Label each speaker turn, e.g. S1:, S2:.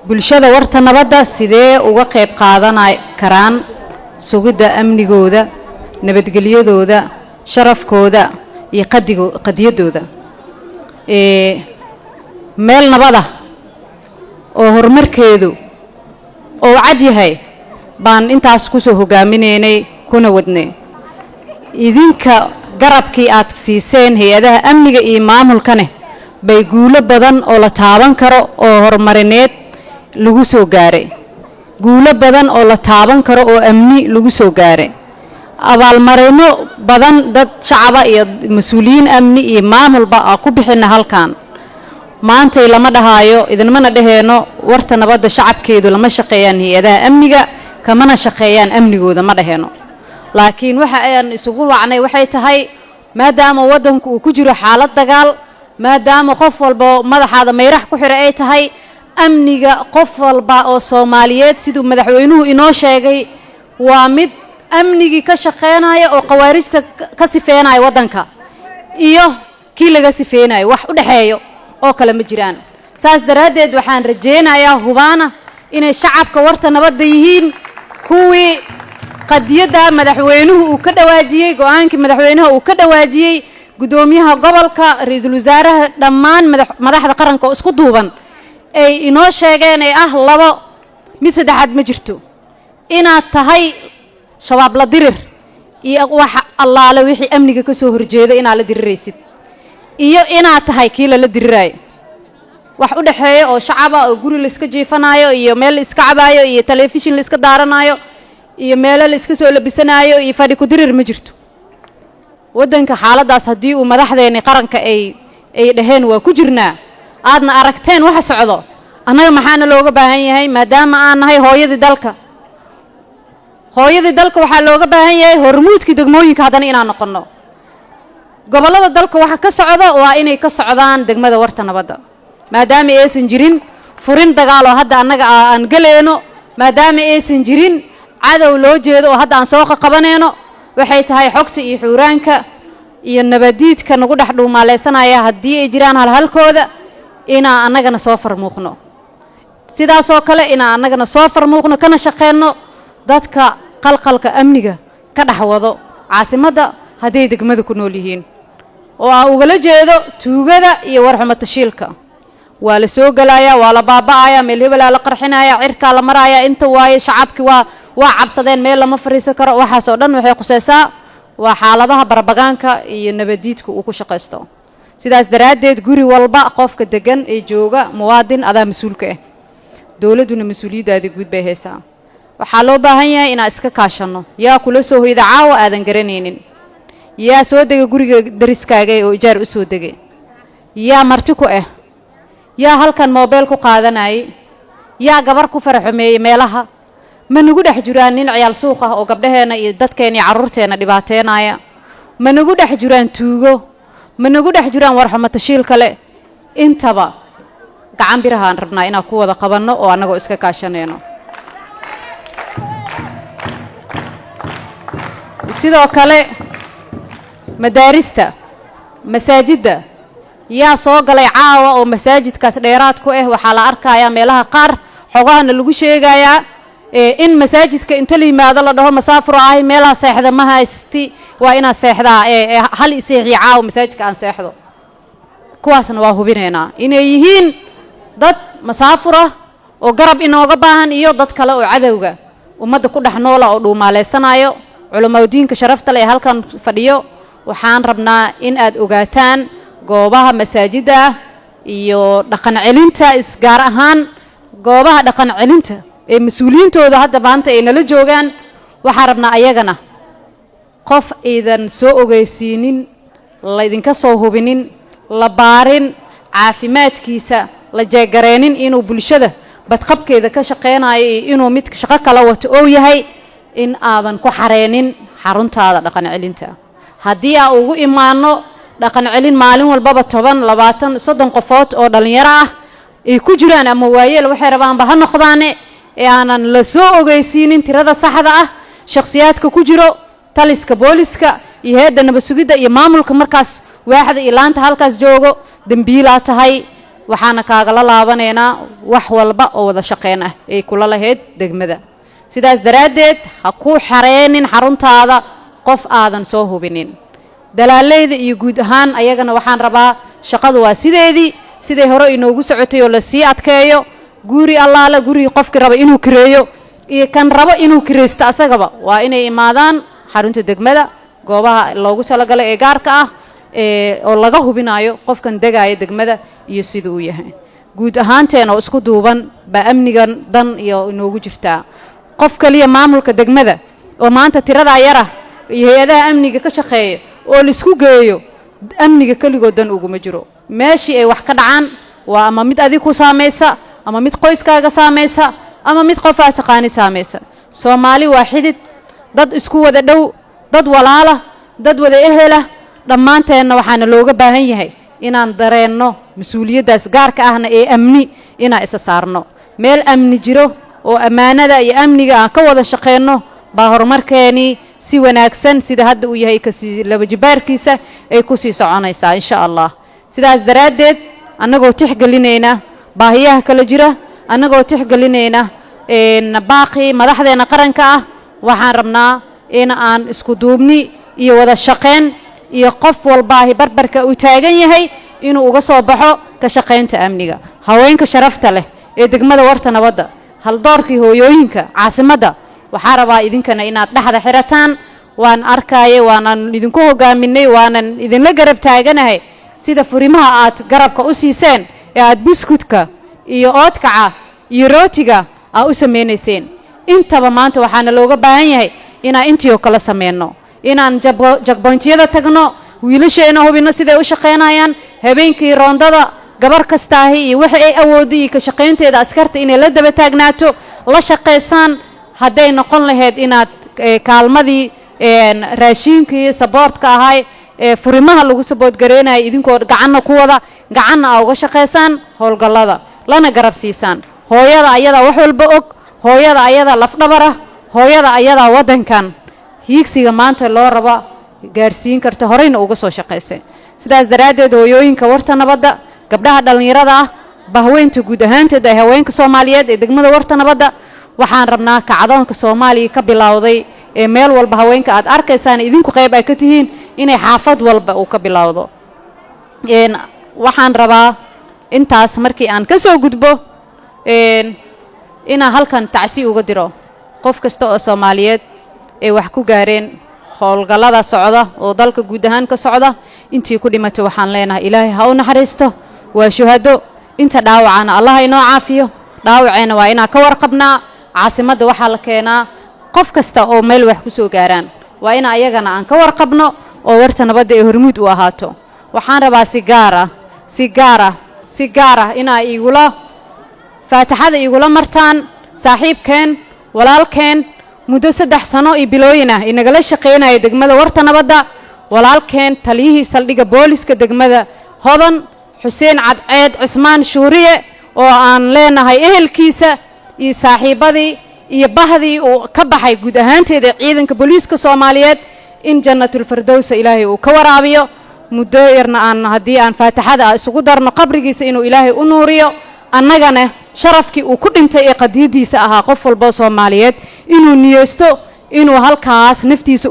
S1: Bulshada Warta Nabadda sidee uga qayb qaadan karaan sugidda amnigooda, nabadgelyadooda, sharafkooda iyo qadiyaddooda? Meel nabada oo horumarkeedu oo cad yahay baan intaas kusoo hogaaminaynay kuna wadnay. Idinka garabkii aad siiseen hay-adaha amniga iyo maamulkane bay guulo badan oo la taaban karo oo horumarineed lagu soo gaaray, guulo badan oo la taaban karo oo amni lagu soo gaaray, abaalmarino badan dad shacaba iyo mas-uuliyiin amni iyo maamulba aa ku bixina. Halkan maantay lama dhahaayo, idinmana dhaheenno Warta Nabadda shacabkeedu lama shaqeeyaan hay-adaha amniga, kamana shaqeeyaan amnigooda, ma dhaheeno. Laakiin waxa aan isugu wacnay waxay tahay, maadaama waddanku uu ku jiro xaalad dagaal, maadaama qof walba madaxaada mayrax ku xira ay tahay amniga qof walba oo Soomaaliyeed, siduu madaxweynuhu inoo sheegay, waa mid amnigii ka shaqeynaya oo khawaarijta ka sifeynaya waddanka iyo kii laga sifeynayo, wax u dhexeeyo oo kale ma jiraan. Saas daraaddeed waxaan rajaynayaa, hubaana, inay shacabka Warta Nabadda yihiin kuwii qadiyadda madaxweynuhu uu ka dhawaajiyey, go-aankii madaxweynaha uu ka dhawaajiyey, guddoomiyaha gobolka, ra-iisul wasaaraha, dhammaan madaxda qaranka oo isku duuban ay inoo sheegeen, ee ah labo mid saddexaad ma jirto: inaad tahay Shabaab la dirir iyo waxa allaale wixii amniga ka soo horjeeda inaad la diriraysid, iyo inaad tahay kii lala diriraayo. Wax u dhexeeya oo shacaba oo guri la iska jiifanaayo iyo meel la iska cabaayo iyo telefishin la iska daaranaayo iyo meelo la iska soo labisanaayo iyo fadhi ku dirir ma jirto. Waddanka xaaladdaas haddii uu madaxdeeni qaranka ay dhaheen waa ku jirnaa, aadna aragteen waxa socdo, annaga maxaana looga baahan yahay? Maadaama aan nahay hooyadii dalka, hooyadii dalka, waxaa looga baahan yahay hormuudkii degmooyinka haddana inaan noqonno. Gobollada dalka waxa ka socda waa inay ka socdaan degmada Warta Nabadda, maadaama aysan jirin furin dagaal oo hadda annaga aan galayno, maadaama aysan jirin cadow loo jeedo oo hadda aan soo qaqabanayno. Waxay tahay xogta iyo xuuraanka iyo nabadiidka nagu dhex dhuumaaleysanaya, haddii ay jiraan halhalkooda, inaan annagana soo farmuuqno. Sidaasoo kale inaan annagana soo farmuuqno, kana shaqeyno dadka qalqalka amniga ka dhex wado caasimadda hadday degmada ku nool yihiin, oo aan ugala jeedo tuugada iyo warxumo tashiilka. Waa la soo gelayaa, waa la baaba'ayaa, meel hebelaa la qarxinaya, cirkaa la maraaya inta waaye, shacabki waa cabsadeen, meel lama fariisan karo. Waxaas oo dhan waxay khuseysaa waa xaaladaha barbagaanka iyo nabadiidka uu ku shaqaysto. Sidaas daraaddeed guri walba qofka degan ee jooga, muwaadin, adaa mas-uulka ah, dowladduna mas-uuliyaddaadii guud bay haysaa. Waxaa loo baahan yahay inaan iska kaashanno. Yaa kula soo hoyda caawa aadan garanaynin? Yaa soo dega guriga dariskaaga oo ijaar u soo degay? Yaa marti ku ah? Yaa halkan moobeel ku qaadanayay? Yaa gabar ku faraxumeeyey? Meelaha ma nagu dhex jiraan nin ciyaal suuq ah oo gabdhaheenna iyo dadkeena iyo carruurteenna dhibaateynaya? Ma nagu dhex jiraan tuugo? Ma nagu dhex jiraan warxumo tashiil kale? Intaba gacan birahaan rabnaa inaan ku wada qabanno oo annagoo iska kaashanayno. Sidoo kale madaarista, masaajidda, yaa soo galay caawa oo masaajidkaas dheeraad ku ah? Waxaa la arkayaa meelaha qaar, xogahana lagu sheegayaa, in masaajidka inta la yimaado la dhaho: "Masaafur ahay, meelaha seexda ma haysti, waa inaad seexdaa, hal iseexiyo caawa masaajidka aan seexdo." Kuwaasna waa hubinaynaa inay yihiin dad masaafur ah oo garab inooga baahan iyo dad kale oo cadowga ummadda ku dhex noola oo dhuumaaleysanaayo. Culamaudiinka sharafta leh ee halkan fadhiyo, waxaan rabnaa in aad ogaataan goobaha masaajidda ah iyo dhaqan celinta, isgaar ahaan goobaha dhaqan celinta ee mas-uuliyiintooda hadda maanta ay nala joogaan. Waxaan rabnaa ayagana qof aydan soo ogeysiinin, laydinka soo hubinin, la baarin caafimaadkiisa, la jeegareenin inuu bulshada badqabkeeda ka shaqeynayo iyo inuu mid shaqo kala wato oo yahay, in aadan ku xareenin xaruntaada dhaqan celinta. Haddii aan ugu imaano dhaqan celin maalin walbaba 10, 20, 30 qofood oo dhallinyaro ah ay ku jiraan ama waayeel, waxay rabaanba ha noqdaane, ee aanan la soo ogeysiinin tirada saxda ah, shakhsiyaadka ku jiro, taliska booliska iyo heedda nabad sugidda iyo maamulka markaas waaxda iyo laanta halkaas joogo, dembiilaa tahay. Waxaana kaagala laabanaynaa wax walba oo wada shaqeyn ah ay kula lahayd degmada. Sidaas daraaddeed, ha ku xareenin xaruntaada qof aadan soo hubinin. Dalaaleyda iyo guud ahaan ayagana waxaan rabaa, shaqadu waa sideedii, siday hore inoogu socotay oo lasii adkeeyo. Guri allaale gurigii qofkii raba inuu kireeyo iyo kan rabo inuu kiraysto asagaba waa inay imaadaan xarunta degmada, goobaha loogu talagalay ee gaarka ah oo laga hubinayo qofkan degaaya degmada iyo sida uu yahay. Guud ahaanteen oo isku duuban baa amnigan dan iyo inoogu jirtaa. Qof kaliya maamulka degmada oo maanta tiradaa yara iyo hay-adaha amniga ka shaqeeya oo laisku geeyo, amniga keligood dan uguma jiro. Meeshii ay wax ka dhacaan waa ama mid adig ku saamaysa, ama mid qoyskaaga saamaysa, ama mid qof aad taqaanid saamaysa. Soomaali waa xidid, dad isku wada dhow, dad walaala, dad wada ehela. Dhammaanteenna waxaana looga baahan yahay inaan dareenno mas-uuliyaddaas gaarka ahna ee amni, inaan isa saarno. Meel amni jiro oo ammaanada iyo amniga aan ka wada shaqeenno baa horumarkeenii si wanaagsan sida hadda uu yahay kasii laba jibaarkiisa ay kusii soconaysaa, insha Allah. Sidaas daraaddeed, annagoo tixgelinayna baahiyaha kala jira, annagoo tixgelinayna baaqii madaxdeena qaranka ah, waxaan rabnaa in aan isku duubni iyo wada shaqayn iyo qof walbaahi barbarka uu taagan yahay inuu uga soo baxo ka shaqaynta amniga. Haweenka sharafta leh ee degmada Warta Nabadda, haldoorkii hooyooyinka caasimadda, waxaa rabaa idinkana inaad dhexda xirataan. Waan arkaaye, waanan idinku hogaaminay, waanan idinla garab taaganahay sida furimaha aad garabka u siiseen ee aad buskudka iyo oodkaca iyo rootiga aa u samaynayseen. Intaba maanta waxaana looga baahan yahay inaan intii oo kale sameyno, inaan checkpointyada tagno, wiilasheena hubinno siday u shaqaynayaan habeenkii roondada, gabar kastaahi iyo waxa ay awooddo iyo ka shaqaynteeda askarta inay la daba taagnaato, la shaqaysaan. Hadday noqon lahayd inaad kaalmadii raashiinkii supportka ahay ee furimaha lagu support gareynaya, idinkoo gacanna ku wada, gacanna aa uga shaqaysaan howlgallada, lana garab siisaan hooyada. Ayadaa wax walba og, hooyada ayadaa lafdhabar ah, hooyada ayadaa waddankan hiigsiga maanta loo raba gaarsiin karta, horeyna uga soo shaqaysay. Sidaas daraaddeed, hooyooyinka Warta Nabadda, gabdhaha dhallinyarada ah, bahweynta guud ahaanteed ee haweenka Soomaaliyeed ee degmada Warta Nabadda, waxaan rabnaa kacdoonka Soomaaliya ka bilowday ee meel walba haweenka aad arkaysaan idinku qayb ay ka tihiin inay xaafad walba uu ka bilowdo. Waxaan rabaa intaas markii aan ka soo gudbo inaan halkan tacsi uga diro qof kasta oo Soomaaliyeed ee wax ku gaareen howlgallada socda oo dalka guud ahaan ka socda. Intii ku dhimatay waxaan leenahay Ilaahay ha u naxariisto, waa shuhado. Inta dhaawacana Allah inoo caafiyo. Dhaawaceena waa inaan ka warqabnaa. Caasimadda waxaa la keenaa qof kasta oo meel wax ku soo gaaraan, waa in ayagana aan ka warqabno oo Warta Nabadda ee hormuud u ahaato. Waxaan rabaa si gaar ah, si gaar ah, si gaar ah inaa igula faataxada igula martaan saaxiibkeen, walaalkeen, muddo 3 sano iyo bilooyin ah inagala shaqaynaya degmada Warta Nabadda, walaalkeen, taliyihii saldhigga booliska degmada Hodan, Xuseen Cadceed Cismaan Shuuriye, oo aan leenahay ehelkiisa iyo saaxiibbadii iyo bahdii uu ka baxay guud ahaanteeda ciidanka booliiska Soomaaliyeed in Jannatulfardowsa Ilaahay uu ka waraabiyo. Muddo yarna aan haddii aan faataxada isugu darno, qabrigiisa inuu Ilaahay u nuuriyo, annagana sharafkii uu ku dhintay ee qadiidiisa ahaa qof walboo Soomaaliyeed inuu niyeysto inuu halkaas naftiisa